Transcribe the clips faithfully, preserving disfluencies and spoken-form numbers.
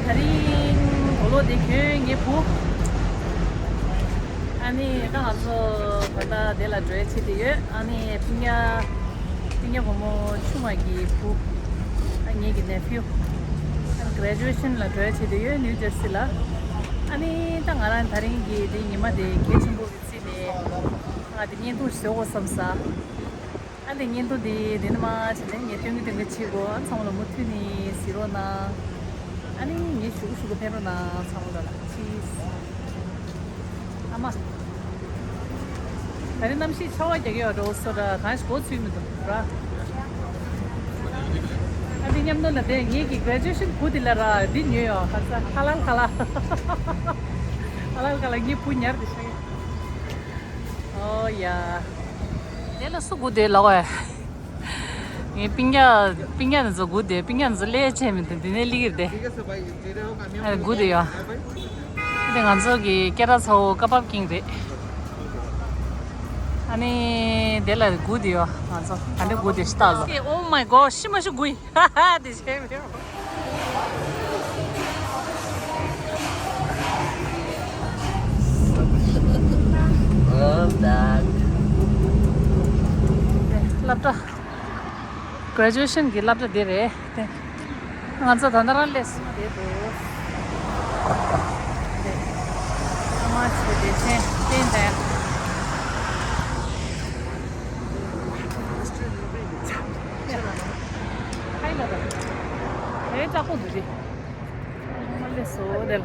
དེ་རིང་གོ་ལོ་དེ་གྱོན་ངའི་བུ། ཨ་ནི་ད་ང་ཚོ་ད་ལྟ་དེ་ལ་འགྲོ་ཡ་བྱེད་དེ་ཡོད། ཨ་ནི་སྤུན་ཀྱག་སྤུན་ཀྱག་བུ་མོ་ཆུང་མ་གི་བུ། ཨ་ངེད་ཀྱི་ནེ་ཕིའུ། ཨ་གྷ་རེ་ཇུ་ཨེ་ཤན་ལ་འགྲོ་ཡ་བྱེད་དེ་ཡོད། ནིའུ་ཇར་སི་ལ། ཨ་ནི་ད་ང་རང་དེ་རིང་གི་དེ་ཉི་མ་དེ་གལ་ཆེན་པོ་གི་བརྩིས་ནས་ང་དེ་བརྙན་ཐུང་ཞིག་བཟོ་དགོས་བསམ་ས། ཨ་ནི་བརྙན་ཐུང་འདི་འདི་ནས་མར་བྱས་ནས་ངས་སྟོན་གི་སྟོན་གི་བྱེད་དགོས། ཨ་ཚང་མ་ལ་མུ་མཐུད་ནས་གཟིགས་རོགས་གནང་། ཨ་ནི་ངས་ཞུ་གི་ཞུ་གི་ཕེབས་རོགས་གནང་། ཚང་མ་ལ་ལ་ཕྱིས། ཨ་མ། ད་རེས་གནམ་གཤིས་ཆར་པ་རྒྱག་གི་ཡོད་འགྲོ་སོ་ར། གང་ཞིག་གོ་ཚུལ་མི་འདུག་ར། ཨ་འདི་མཉམ་དུ་ལ་དེ་ངེད་ཀྱི་གྷ་རེ་ཇུ་ཨེ་ཤན་བུ་འདི་ལ་ར་འདི་ཉོས་ཡོད། ཧ་ས་ཧ་ལལ་ཁ་ལ། ཧ་ལལ་ཁ་ལ་ངའི་བུ་ཉར་དེ་ཤ་ཡ། ཨོ་ཡ། དེ་ལ་སུ་སྒུག་བསྡད་ལགས་ཨེ། ངའི་སྤུན་ཀྱག་སྤུན་ཀྱག་འདི་ཚོ་སྒུག་བསྡད། སྤུན་ཀྱག་འདི་ཚོ་སླེབས་ཡ་བྱས་མི་འདུག་འདི་ནས་སླེབས་ཀྱི་རེད་དེ། ཨ་སྒུག་བསྡད་ཡོད། དེ་ང་ཚོ་གི་སྐད་གྲགས་ཚ་བོ་ཀ་བབ་ཀིང་རེད། ཨ་ནི་དེ་ལ་སྒུག་བསྡད་ཡོད། ང་ཚོ་ག་འདྲ་སྒུག་བསྡད་ཤི་ལྟ་ལོ། Oh my god། ཤི་མ་ཤི་སྒུག་ཡིན། ཧ་ཧ། དེ་བྱས་མི་རུང་། སློབ་གྲྭ། གྷ་རེ་ཇུ་ཨེ་ཤན་གྱི་སློབ་གྲྭ་དེ་རེད་དེ། ང་ཚོ་ད་ལྟ་རང་སླེབས་སོང་། དེ་འདུག་དེ་ཨ་མ་ཆེ་དེ་ཆེན་བསྟན་དང་། ཧའི་ལ་དང་། དེ་ལྕགས་པོ་འདུག་དེ། ཨ་མ་སླེབས་སོང་དེ་ལ།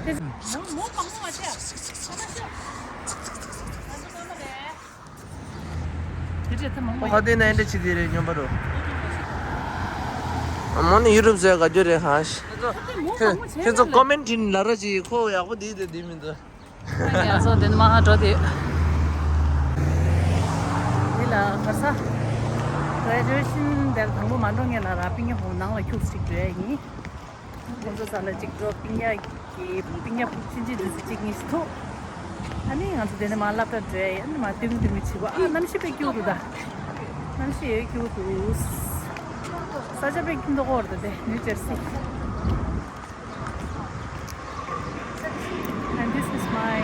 དེ་མོ་མོ་གང་མོ་མ་ཆེ། ཨ་མ་ཤོག་ང་ཚོ་ཀ་མ་རེད། དེ་འདྲས་ཐ་མང་པོ་ཕ་དེ་ན་འདྲ་ཅིག་དེ་རེད་སྙམ་པ་རོ། མོ་ནི་ཡུ་རུབ་ཟེར་ག་རྒྱུ་རེད་ཧ་ཤི། ཁྱེད་ཚོ་ཀོ་མེན་ཊི་ལ་ར་ཅིག་ཁོ་ཡག་པོ་དེ་དེ་དེ་མི་འདུག་ང་ཚོ་དེ་ནས་མར་འགྲོ་དེ། འདི་ལ་ག་ས། གྷ་རེ་ཇུ་ཨེ་ཤན་དེར་དང་པོ་མ་འགྲོ་ངེས་ལ་ར་པིང་ཡ་ཧོ་ནང་ལ་ཁྱུག་ཅིག་འགྲོ་ཡ་ཡིན། ཁོང་ཚོ་ས་ལ་གཅིག་འགྲོ། སྤུན་ཀྱག་གི་སྤུན་ཀྱག་ཕྲུ་གུ་ཆུང་ཆུང་འདི་ཚོ་གཅིག་གཉིས་ཤིག་ཐུག་ཨ་ནི་ང་ཚོ་དེ་ནས་མར་སློབ་གྲྭ་འགྲོ་ཡ་ཡིན། མར་སྟོན་གི་སྟོན་གི་བྱེད་དགོས། ཨ་གནམ་གཤིས་དཔེ་སྐྱིད་པོ་འདུག་ད། གནམ་གཤིས་ཡོད་སྐྱིད་པོ་འདུག་ས་ཆ་དཔེ་སྐྱིད་མདོག་ཁ་པོ་འདུག་དེ་ནིའུ་ཇར་སི། And this is my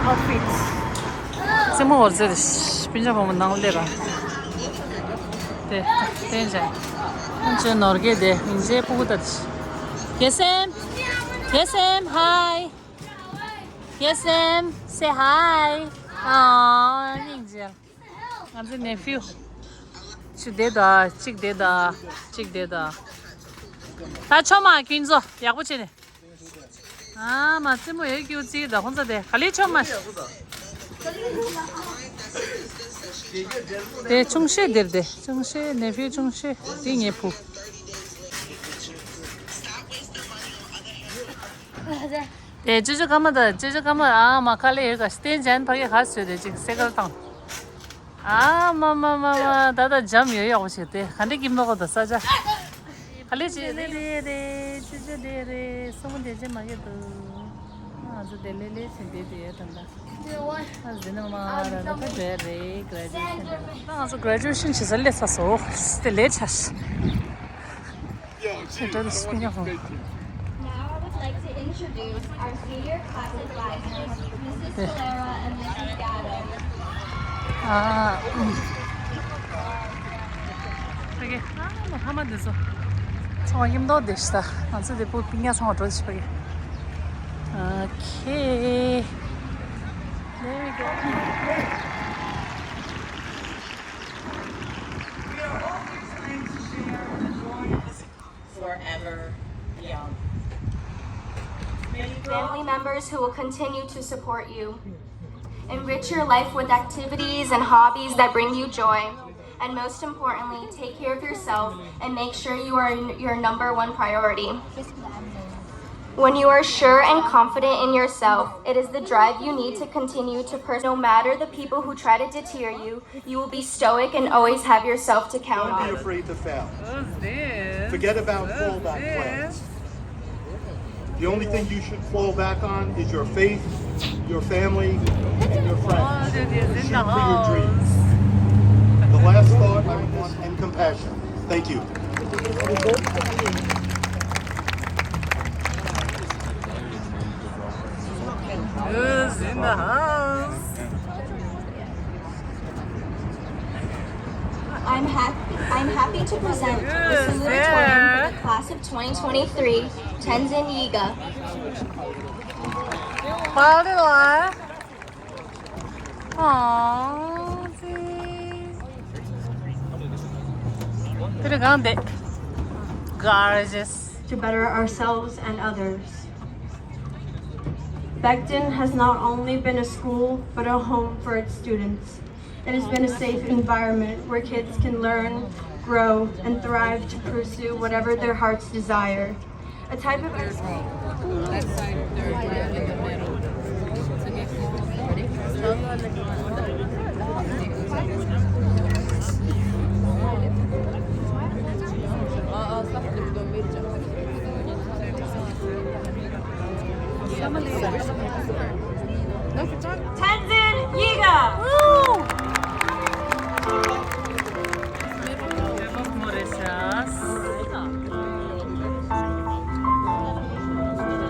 outfit. རྩེད་མོ་བར་རྩེ་རེ། སྤུན་ཆ་བུ་མོ་ནང་སླེབས་ར། དེ་བསྟན་བྱ། ཁོང་ཚོའི་ནོར་གྱི་དེ་སྙིང་རྗེ་སྤུ་གུ་ལྟ་དེ། གེ་སེམས། གེ་སེམས། Hi. གེ་སེམས། Say hi. ཨ་སྙིང་རྗེ། ང་ཚོའི་ནེ་ཕིའུ། ཆུ་དེ་དང་གཅིག་དེ་དང་གཅིག་དེ་དང་། ད་ཆོ་མ་ཁྱོད་ཚོ་ཡག་པོ་བྱས་ནས། ཨ་མ་རྩེད་མོ་ཡོད་ཀྱི་ཡོད་རྩིས་ད་ཁོང་ཚོ་དེ་ག་ལེ་ཆོ་མ། དེ་ཆུང་ཤོས་དེར་དེ་ཆུང་ཤོས་ནེ་ཕིའུ་ཆུང་ཤོས་དེ་ངའི་བུ། དེ་ཅོ་ཅོ་ཀ་མ་ད་ཅོ་ཅོ་ཀ་མ་ཨ་མ་ཁ་ལེ་ཡོད་ག་སྟན་ཅན་ཕ་གི་ཧ་སོས་དེ་ཅིག་སེ་ཀལ་བཏང་། ཨ་མ་མ་མ་མ་ད་ད་འཇམ་ཡོད་ཡག་པོ་བྱེད་དེ་ག་འདྲ་ཀིམ་ནོ་གོ་ད་ས་ཆ། ག་ལེ་བྱེད་རེད་རེད་རེད་ཅི་ཅི་རེད་རེད་སོ་མོ་འདྲེ་ཅི་མ་གི་འདུག་ང་ཚོ་དེ་ལེ་ལེ་བྱེད་དེ་དེ་ད་ད་ཨ་ཟི་ནི་མ་ར་ད་ད་འདྲེ་རེད་གྷ་རེ་ཇུ་ཨེ་ཤན་ད་ང་ཚོ་གྷ་རེ་ཇུ་ཨེ་ཤན་བྱེད་ས་སླེབས་ཚར་སོང་དེ་ལེ་ཆ་ཤི། Central Spring Home. Now I would like to introduce our senior class advisors, Missus Solera and Missus Gatto. ཨ་ཨ་ཕ་གི་ཨ་མ་ཕ་མ་འདི་ཚོ་ཚང་མ་མཉམ་དུ་བསྡད་ཤག་ང་ཚོ་དེ་པུ་པིང་ཡ་ཚང་མ་འགྲོ་ཤག་ཕ་གི Okay. There we go. We are also excited to share the joy of the forever young. May you grow family members who will continue to support you. Enrich your life with activities and hobbies that bring you joy. And most importantly, take care of yourself and make sure you are n- your number one priority. When you are sure and confident in yourself, it is the drive you need to continue to pursue. No matter the people who try to deter you, you will be stoic and always have yourself to count on. Don't be afraid to fail. Who's this? Forget about fallback plans. The only thing you should fall back on is your faith, your family, and your friends. Shoot for your dreams. The last thought I would want and compassion. Thank you. Who's in the house? I'm happy. I'm happy to present the salutatorian for the class of twenty twenty-three, Tenzin Yiga. Party life. Aww, see. Did it go? Gorgeous. To better ourselves and others. Beckton has not only been a school, but a home for its students. It has been a safe environment where kids can learn, grow, and thrive to pursue whatever their hearts desire. A type of Tenzin Yiga.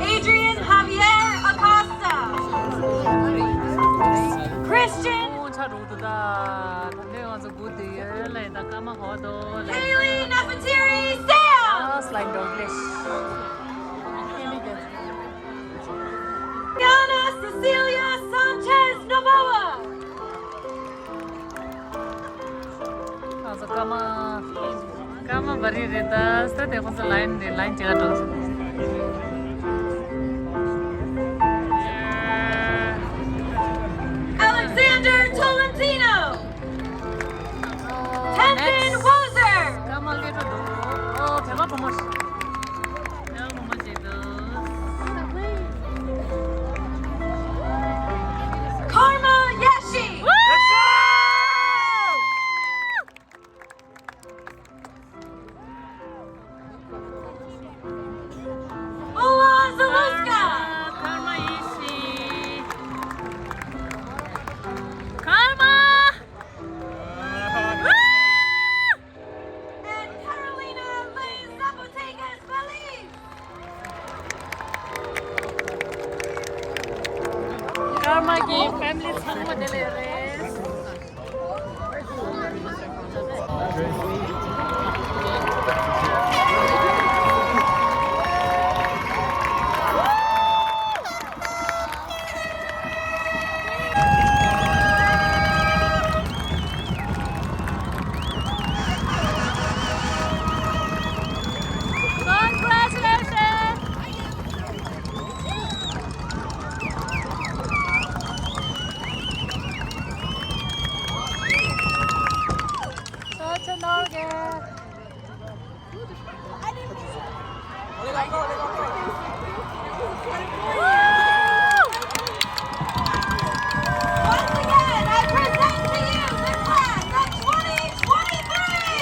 Adrian Javier Acosta. Christian. Kaylee Nefertiti Seo. Yana Cecilia Sanchez Novoa. ང་ཚོ་སྐར་མ་སྐར་མ་བར་རི་རེད། ད་ལྟ་དེ་ཁོང་ཚོ་ལའིན་རེད། ལའིན་གཅིག་ག་འགྲོ། Alexander Tolentino. Tenzin Wozer. སྐར་མ་སླེབས་འགྲོ་འདུག་ཨོ་བོད་པ་བུ་མོ་ཞིག་བོད་པ་བུ་མོ་ཞིག་འདུག Karma Yashi. Ola Zaluska. Karma Yashi. Karma. And Carolina Lynn Zapotekas Belize. Karma གི་ཕེ་མི་ལི་ཚང་མ་དེ་ལ་རེད། Congratulations! Such an organ. Once again, I present to you the class of twenty twenty-three.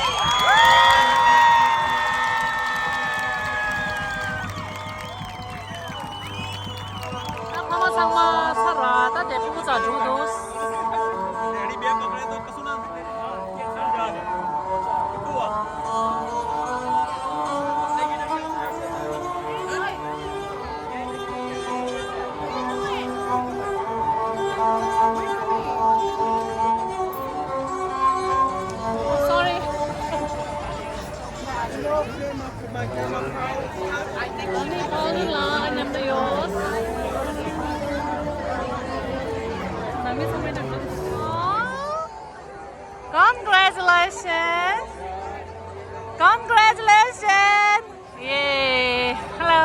ད་ཕ་མ་ཚང་མ་ཚར་ར། ད་དེ་ཕྲུ་གུ་ཚང་འགྲོ་འདུག Sorry. Congratulations! Congratulations! Yay! Hello!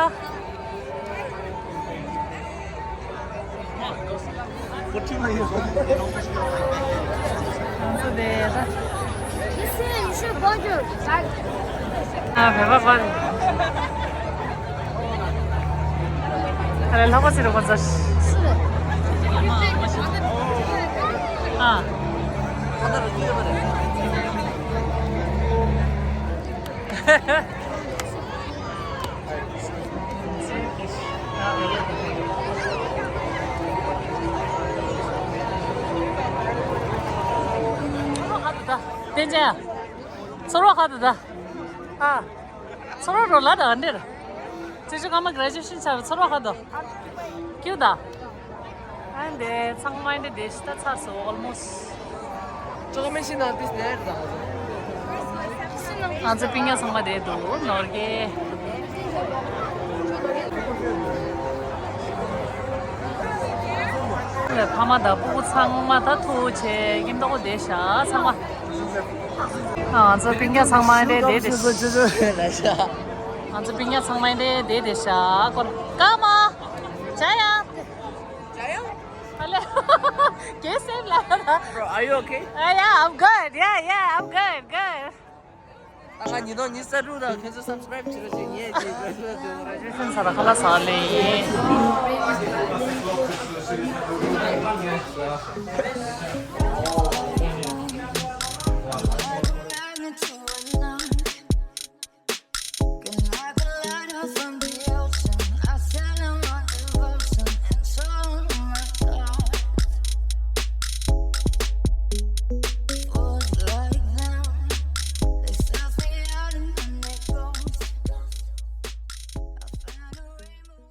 ང་ཚོ་དེ་ད། This is your border. ཨ་བོད་པ་པ། ཨ་ལས་ལྷག་པ་ཟེར་རོགས་པ་ཚོ། ཨ། བསྟན་ཅན། ཚོར་བ་ཁ་དུ་ད། ཨ། ཚོར་བ་རོ་ལ་དང་འདིར། ཅི་ཅི་ཀ་མ་གྷ་རེ་ཇུ་ཨེ་ཤན་ཆར་ཚོར་བ་ཁ་དོ། ཀྱུ་ད། ཨ་འདི་ཚང་མ་འདི་དེ་ཤི་ད་ཚར་སོ་ཨོལ་མོ་སི། ང་ཚོ་སྤུན་ཀྱག་ཚང་མ་དེ་འདུག་ནོར་གེ། ཕ་མ་དང་སྤུ་གུ་ཚང་མ་ད་ཐུག་བྱས་ཀྱིན་ཏོག་དེ་ཤ་ཚང་མ། ང་ཚོ་སྤུན་ཀྱག་ཚང་མ་དེ་དེ་དེ། ང་ཚོ་སྤུན་ཀྱག་ཚང་མ་དེ་དེ་དེ་ཤ་སྐོར་ཀ་མ། ཇ་ཡ། Hello. Can you save Lala? Bro, are you okay? Uh, yeah, I'm good. Yeah, yeah, I'm good. Good. ད་ང་ཉིས་སྟོང་ཉི་ཤུ་རྩ་དྲུག་དང་ཁྱེད་ཚོ་སབ་སི་ཀ་རའིབ་བྱེད་རོགས་བྱེད། ངས་ཅིག་ག་ཚོད་དུ་རེ་ཇུ་ཨེ་ཤན་ས་ར་ཁ་ལ་ས་ལེ་ཡིན།